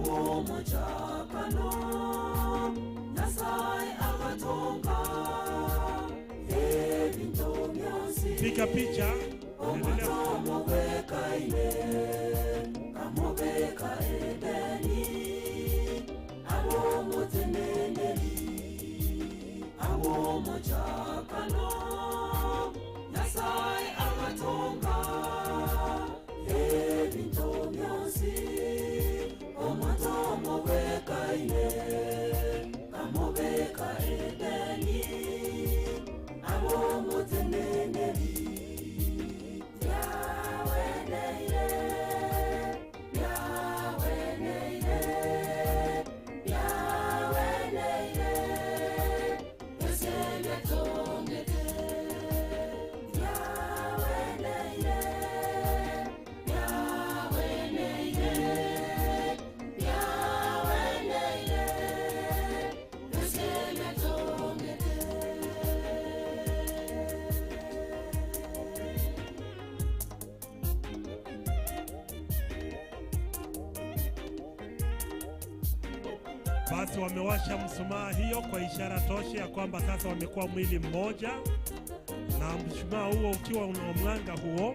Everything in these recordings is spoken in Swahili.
Awomochakano Nyasaye agatonga ebintu byonsi. Piga picha. Omutomo gwekaine kamubeka Edeni awomuteneneri awomochakano Nyasaye agatonga ebintu byonsi. Omutomo gwekaine kamubeka Edeni awomuteneneri. Basi wamewasha mshumaa hiyo kwa ishara tosha ya kwamba sasa wamekuwa mwili mmoja, na mshumaa huo ukiwa una mwanga huo,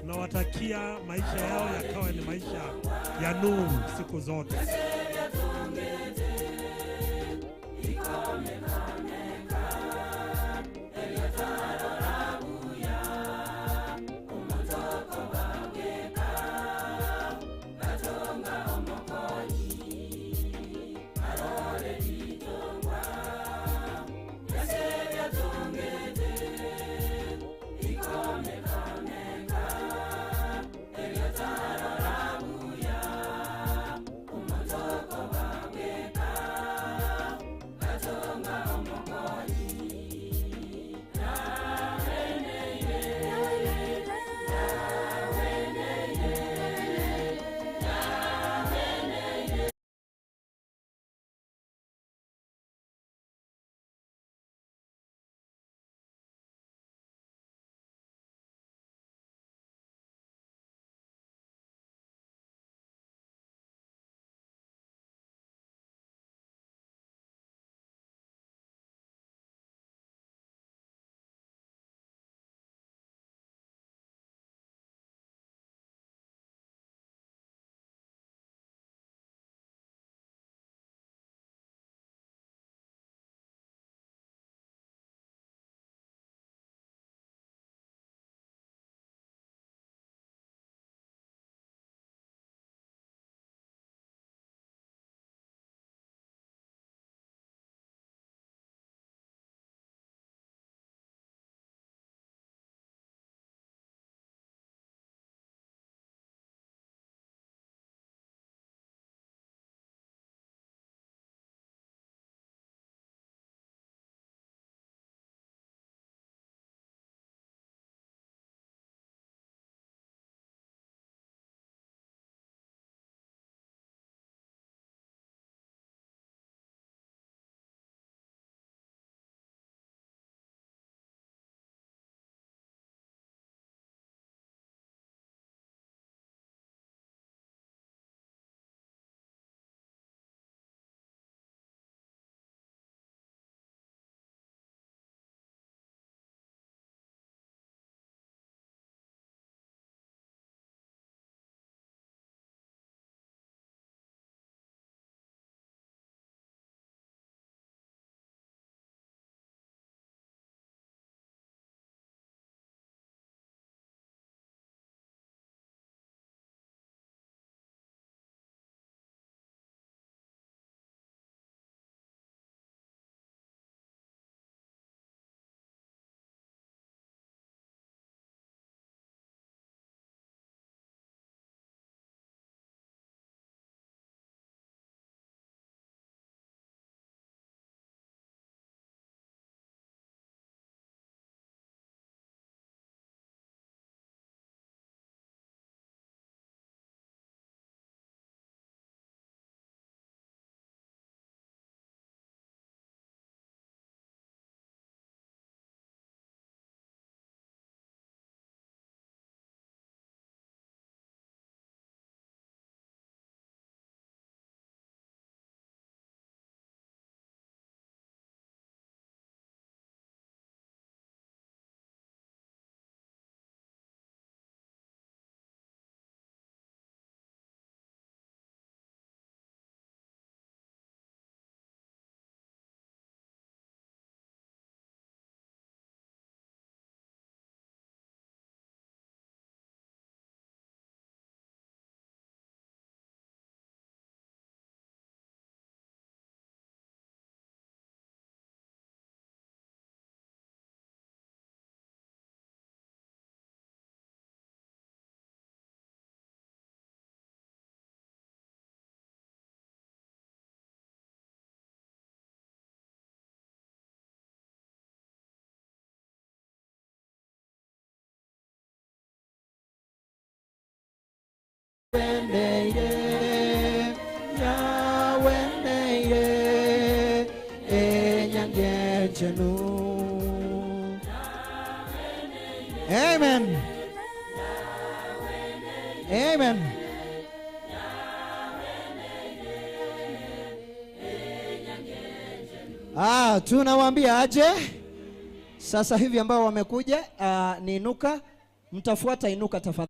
nawatakia maisha yao yakawa ni maisha ya nuru siku zote. Amen. Amen. Ah, tunawaambia aje sasa hivi ambao wamekuja, ni Inuka, mtafuata Inuka tafadhali.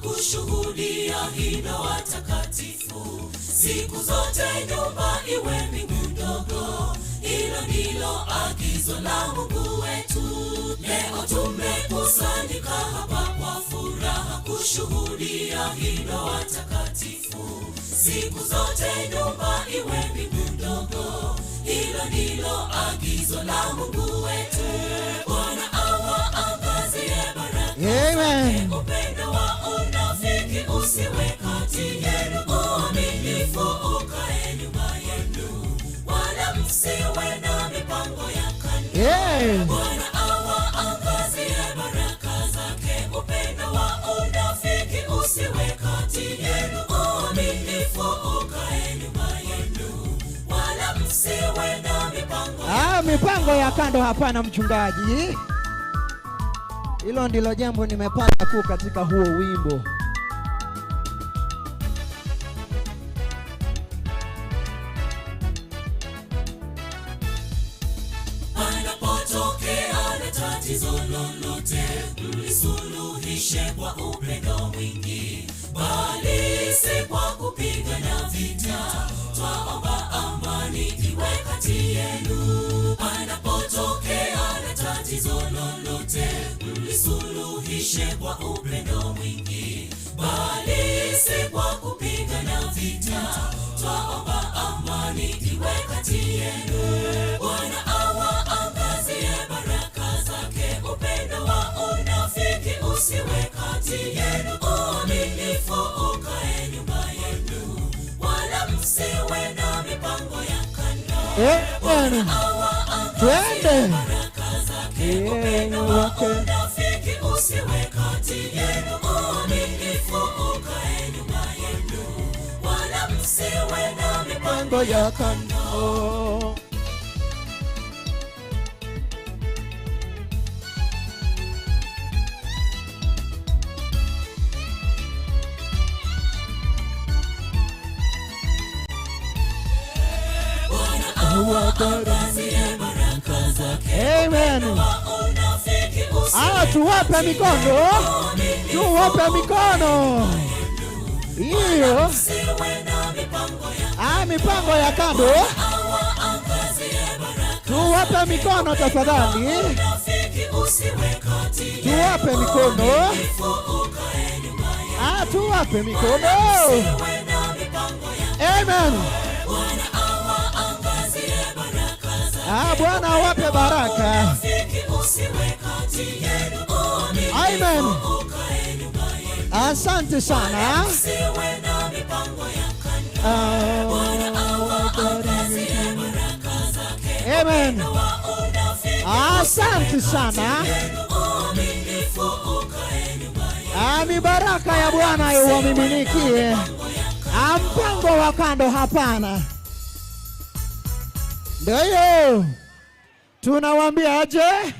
Kushuhudia hii ndoa takatifu, siku zote nyumba iwe mbingu ndogo. Hilo ndilo agizo la Mungu wetu. Leo tumekusanyika hapa kwa furaha kushuhudia hii ndoa takatifu, siku zote nyumba iwe mbingu ndogo. Hilo ndilo agizo la Mungu wetu. Bwana awaangazie baraka. Amen. Upendo wa unafiki usiwe kati yenu, uaminifu ukae nyuma yenu, wala msiwe na mipango ya kando. Bwana awaangazie baraka zake, upendo wa unafiki usiwe kati yenu, uaminifu ukae nyuma yenu, wala msiwe na mipango. Ah, mipango ya kando hapana, mchungaji. Hilo ndilo jambo nimepata kuu katika huo wimbo. Panapotokea na tatizo lolote, mlisuluhishe kwa upendo mwingi, bali si kwa kupigana vita. Twaomba amani iwe kati yenu. Panapotokea na tatizo lolote, mlisuluhishe kwa upendo mwingi, bali si kwa kupigana vita. Twaomba amani iwe kati yenu. Bwana awaangazie baraka zake, upendo wa unafiki usiwe kati yenu, uaminifu ukae nyuma yenu, wala msiwe na mipango ya kando. Amen. Twende. Baraka zake, upendo wa unafiki usiwe kati yenu, uaminifu ukae nyuma yenu, wala msiwe na mipango ya kando. Amen. Ah, tuwape mikono, tuwape mikono hiyo. Ah, mipango ya kando, tuwape mikono tafadhali, tuwape mikono. Ah, tuwape mikono. Amen. Ah, Bwana awape baraka. Amen. Asante sana. Amen. Asante sana. Ami, baraka ya Bwana iwamiminikie. Mpango wa kando hapana. Ndio hiyo. Tunawaambia aje?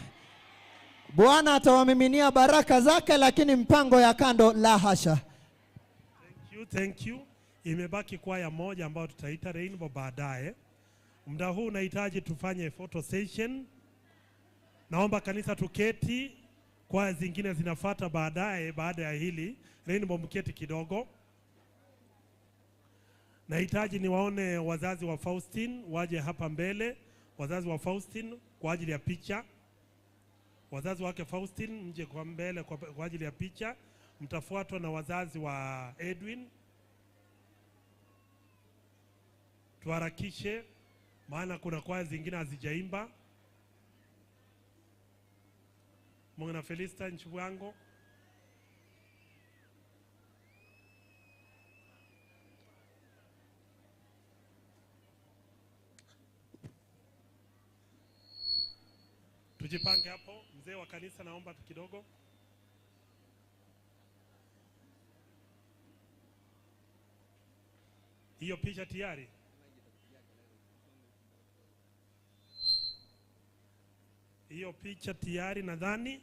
Bwana atawamiminia baraka zake, lakini mpango ya kando la hasha. Thank you, thank you. Imebaki kwaya moja ambayo tutaita Rainbow baadaye. Muda huu unahitaji tufanye photo session. Naomba kanisa tuketi, kwaya zingine zinafuata baadaye baada ya hili. Rainbow mketi kidogo. Nahitaji niwaone wazazi wa Faustin waje hapa mbele, wazazi wa Faustin kwa ajili ya picha. Wazazi wake Faustin mje kwa mbele kwa ajili ya picha. Mtafuatwa na wazazi wa Edwin. Tuharakishe maana kuna kwaya zingine hazijaimba. Mwana Felista Nchibwango. Tujipange hapo. Mzee wa kanisa naomba kidogo. Hiyo picha tayari. Hiyo picha tayari nadhani.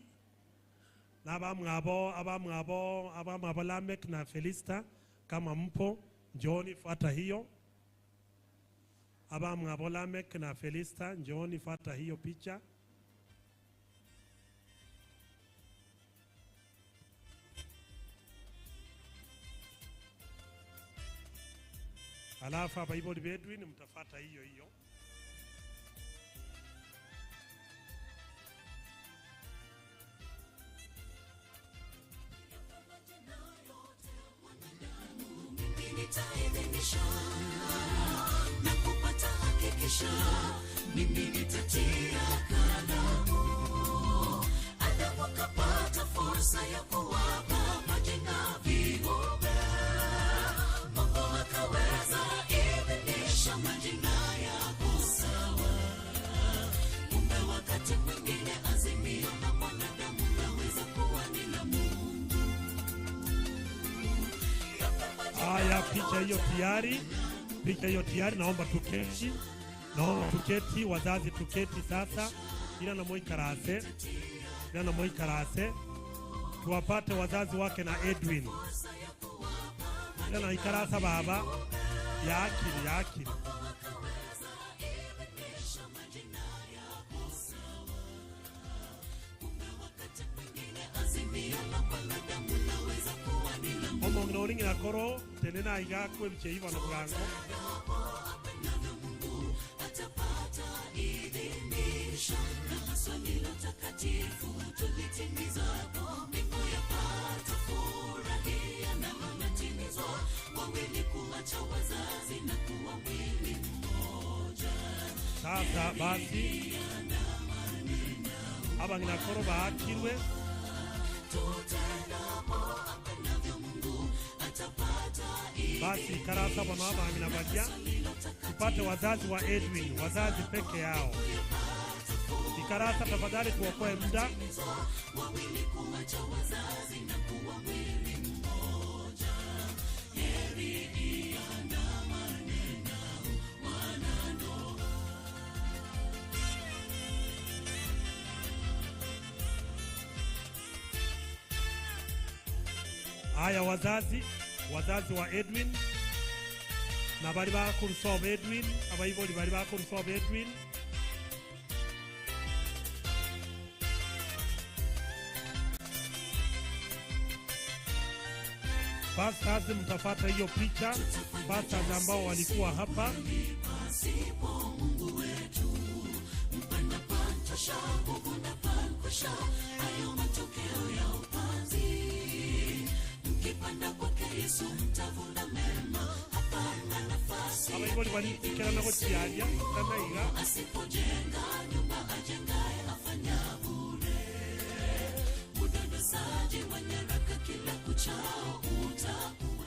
Na abamwabo Lamek na Felista kama mpo njooni fuata hiyo. Abamwabo Lamek na Felista njooni fuata hiyo picha. Alafu hapa hivyo Edwin mtafata hiyo hiyo. Na kupata hakikisho mimi nitatia kalamu. Adamu akapata fursa ya kuwapa majina viumbe. Mungu akaweza idhinisha majina yako sawa. Kumbe wakati mwingine azimio la mwanadamu laweza kuwa ni la Mungu. Haya, picha hiyo tayari. Picha hiyo tayari, naomba tuketi. Naomba tuketi, wazazi tuketi sasa. Ila na moikarase. Ila na moikarase. Tuwapate wazazi wake na Edwin. Ila na ikarasa baba. Ya akili, ya akili. Omo ngina koro tenena iga kwebiche iba no bwango. Sasa basi abangina koro baakirwe. Basi karasa bwana abangina badia tupate wazazi wa Edwin, wazazi peke yao. Ikarasa tafadhali tuokoe muda. Haya wazazi, wazazi wa Edwin na bali bakurusoba Edwin, abayiboli bali bakurusoba Edwin. Pastors mtafata hiyo picha, pastors ambao walikuwa hapa. Abayiboli balikera nako chialia tanaiga. Asipojenga nyumba ajengaye afanya bure. Udondosaji wa nyaraka kila kuchao utakuwa.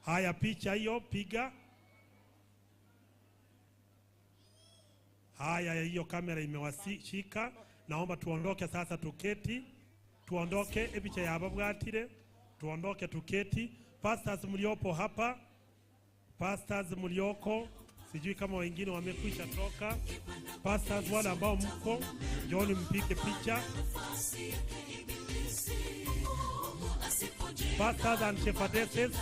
Haya, picha hiyo piga. Haya, hiyo kamera imewashika. Naomba tuondoke sasa, tuketi. Tuondoke, picha ya babwatire. Tuondoke tuketi. Pastors mliopo hapa, pastors mlioko, sijui kama wengine wamekwisha toka. Pastors wale ambao mko, njooni mpige picha. Pastors and shepherdesses.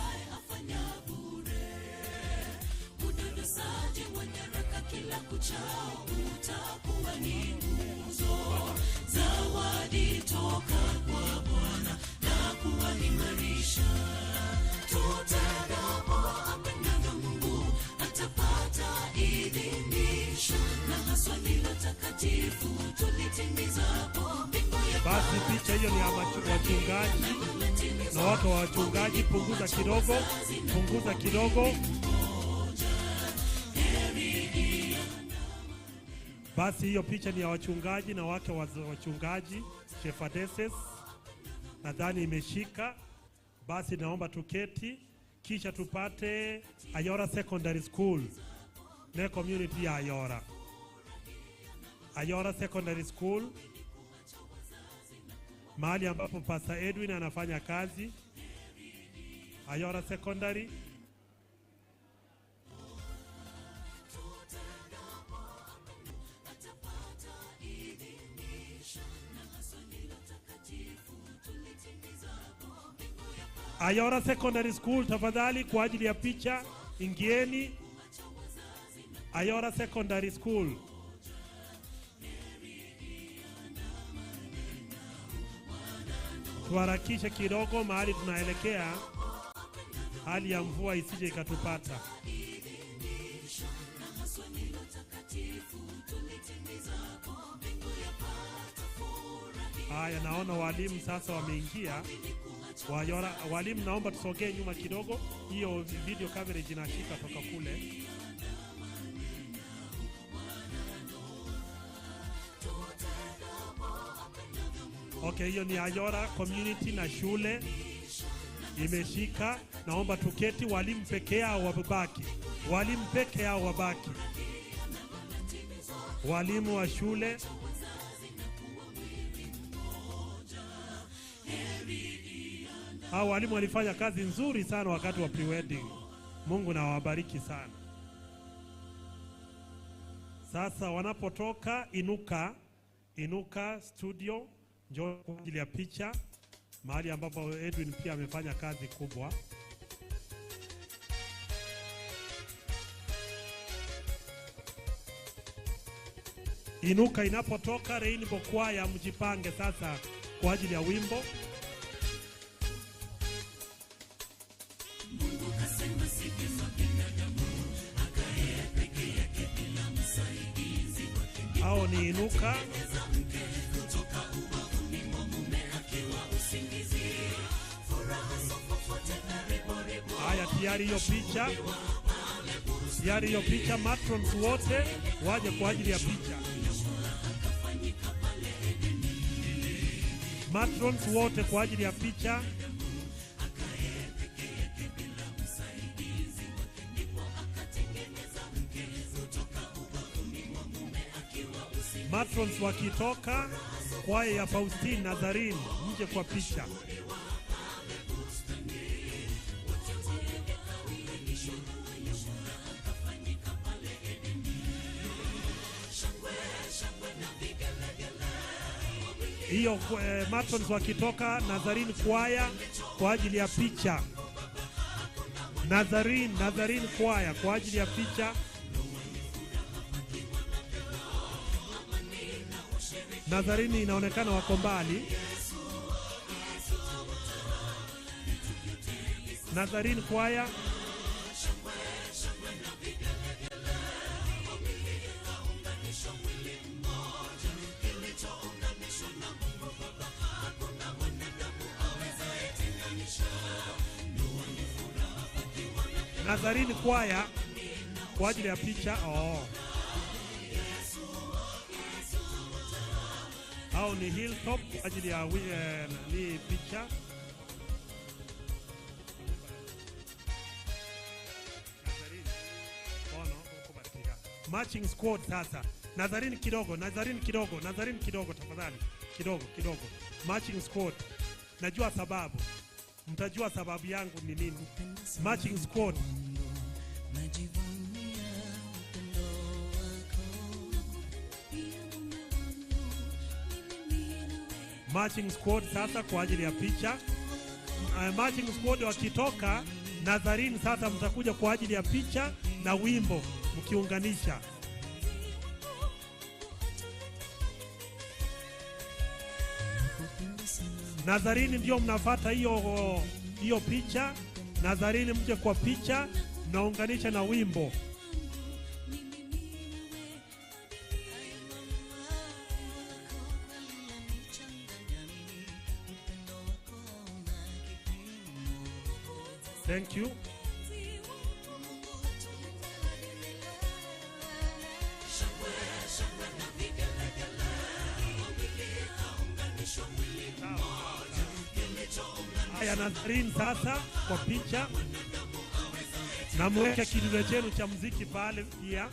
Zawadi toka kwa Bwana na kuwaimarisha. Tutendapo apendavyo Mungu atapata idhinisho, na haswa lilo takatifu tulitimizapo mbingu ya Basi picha hiyo ni ya wachungaji na wake wa wachungaji. Punguza kidogo, punguza kidogo. Basi hiyo picha ni ya wachungaji na wake wa wachungaji, shepherdeses. Nadhani imeshika. Basi naomba tuketi, kisha tupate Ayora Secondary School ne community ya Ayora. Ayora Secondary School, mahali ambapo Pastor Edwin anafanya kazi. Ayora Secondary. Ayora Secondary School, tafadhali kwa ajili ya picha ingieni. Ayora Secondary School. Tuharakishe kidogo mahali tunaelekea, hali ya mvua isije ikatupata. Haya, naona walimu sasa wameingia. Wayora, walimu naomba tusogee nyuma kidogo, hiyo video coverage inashika toka kule. Okay, hiyo ni Ayora community na shule imeshika. Naomba tuketi, walimu peke yao wabaki, walimu peke yao wabaki, walimu wa shule. Hao walimu walifanya kazi nzuri sana wakati wa pre-wedding. Mungu na wabariki sana. Sasa wanapotoka, inuka, inuka studio, njoo kwa ajili ya picha, mahali ambapo Edwin pia amefanya kazi kubwa. Inuka inapotoka, Rainbow Choir mjipange sasa kwa ajili ya wimbo. Hao ni Inuka. Haya, tayari hiyo picha. Tayari hiyo picha, matrons wote waje kwa ajili ya picha. Matrons wote kwa ajili ya picha. Matrons wakitoka, kwaya ya Faustine Nazarene mje kwa picha. Hiyo matrons wakitoka, Nazarene kwaya kwa ajili ya picha. Nazarene, Nazarene kwaya kwa ajili ya picha. Nazarini inaonekana wako mbali. Nazarene kwaya. Nazarene kwaya kwa ajili ya picha. Oh. Hao ni Hilltop kwa ajili ya ni picha. Marching squad sasa. Nazarene kidogo, Nazarene kidogo, Nazarene kidogo tafadhali. Kidogo, kidogo. Marching squad. Najua sababu. Mtajua sababu yangu ni nini. Marching squad. Marching squad sasa kwa ajili ya picha. Marching squad wakitoka, Nazarene sasa mtakuja kwa ajili ya picha na wimbo mkiunganisha. Nazarene ndio mnafuata hiyo picha. Nazarene mje kwa picha, mnaunganisha na wimbo. Thank you. Haya, Nazarene sasa kwa picha, na mweke kidude chenu cha muziki pale pia.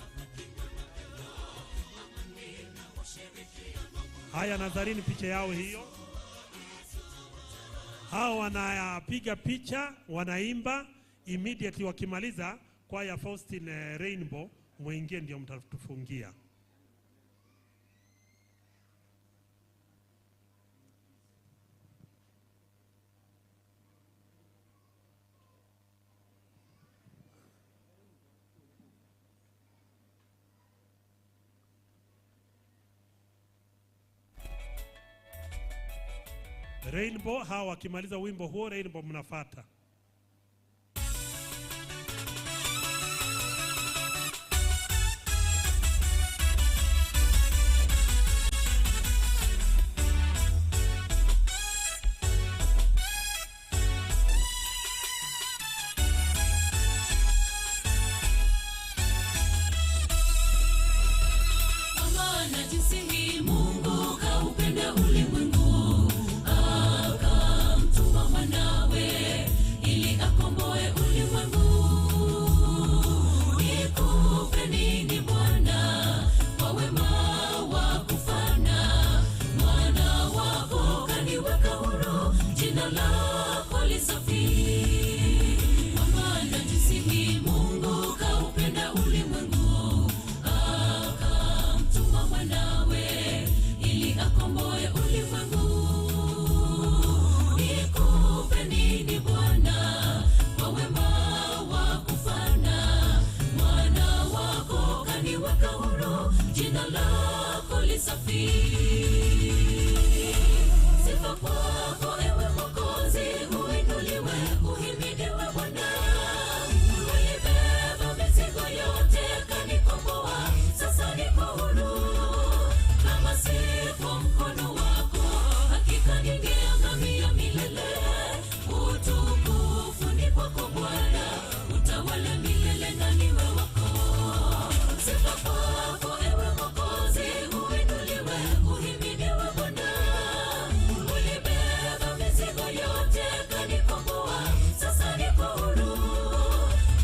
Haya, Nazarene picha yao hiyo. Hao wanapiga picha, wanaimba immediately wakimaliza kwaya Faustin Rainbow mwingie ndio mtatufungia. Rainbow, hawa wakimaliza wimbo huo Rainbow mnafata. Kwa maana jinsi hii Mungu kaupenda ulimwengu, akamtuma mwanawe ili akomboe ulimwengu. Nikupe nini Bwana kwa wema wa kufana? Mwana wako kaniweka huru, jina lako lisafi. Kwa maana jinsi hii Mungu kaupenda ulimwengu, akamtuma mwanawe ili akomboe ulimwengu. Nikupe nini Bwana kwa wema wa kufana? Mwana wako kaniweka huru, jina lako lisafi. Sifa kwako ewe Mwokozi, uinuliwe, uhimidiwe Bwana. Ulibeba mizigo yote kanikomboa, sasa niko huru. Kama si kwa mkono wako, hakika ningeangamia milele. Utukufu ni kwako Bwana, utawale milele na niwe wako. Sifa kwako ewe Mwokozi, uinuliwe, uhimidiwe Bwana. Ulibeba mizigo yote kanikomboa, sasa niko huru.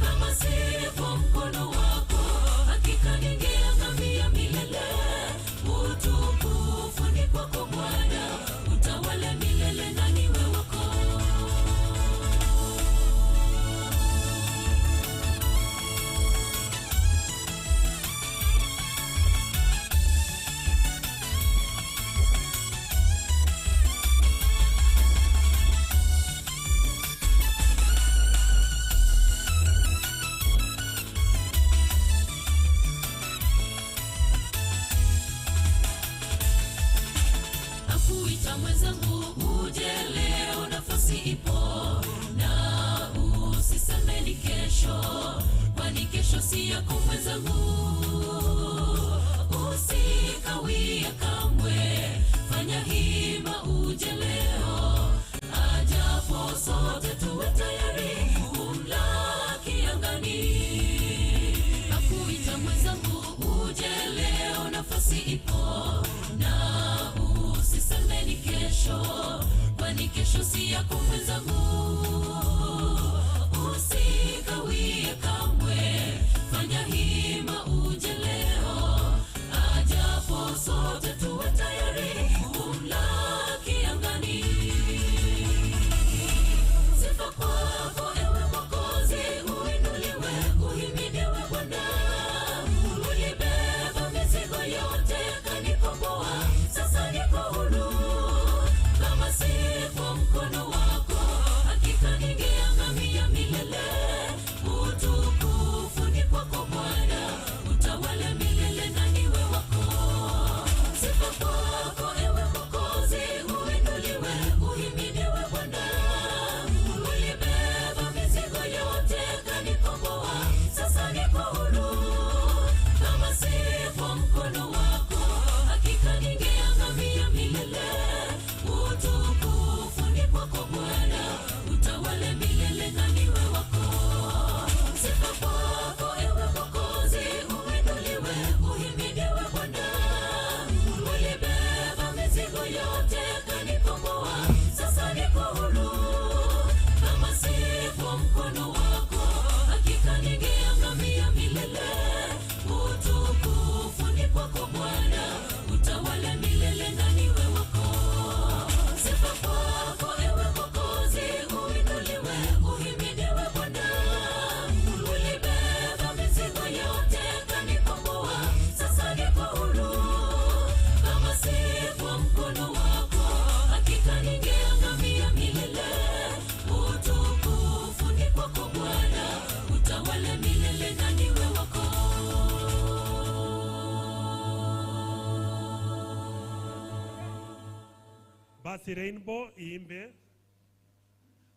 Kama si kwa mkono wako, hakika ningeangamia milele. Utukufu ni kwako Bwana, utawale milele na niwe wako. Nakuita mwenzangu uje leo, nafasi ipo, na usiseme ni kesho, kwani kesho si yako mwenzangu. Usikawie kamwe, fanya hima uje leo, ajapo sote tuwe tayari kumlaki angani. Nakuita mwenzangu uje leo, nafasi ipo, na usiseme ni kesho, kwani kesho si yako mwenzangu. Usikawie kamwe, fanya hima uje leo, ajapo sote tuwe tayari kumlaki angani. Sifa kwako ewe Mwokozi, uinuliwe, uhimidiwe Bwana. Ulibeba mizigo yote kanikomboa, sasa niko huru. Kama si kwa mkono wako, Basi Rainbow iimbe.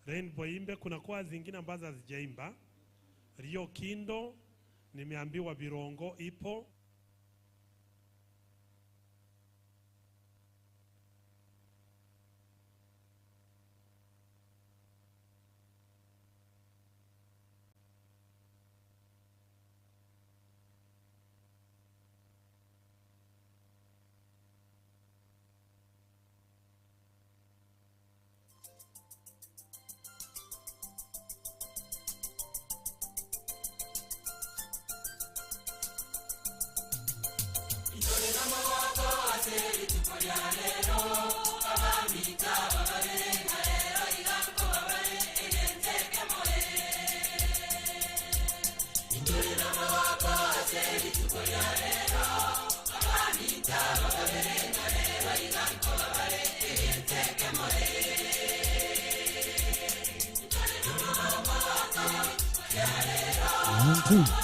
Rainbow iimbe. Kuna kwa zingine ambazo hazijaimba. Rio Kindo, nimeambiwa Birongo ipo. One, two.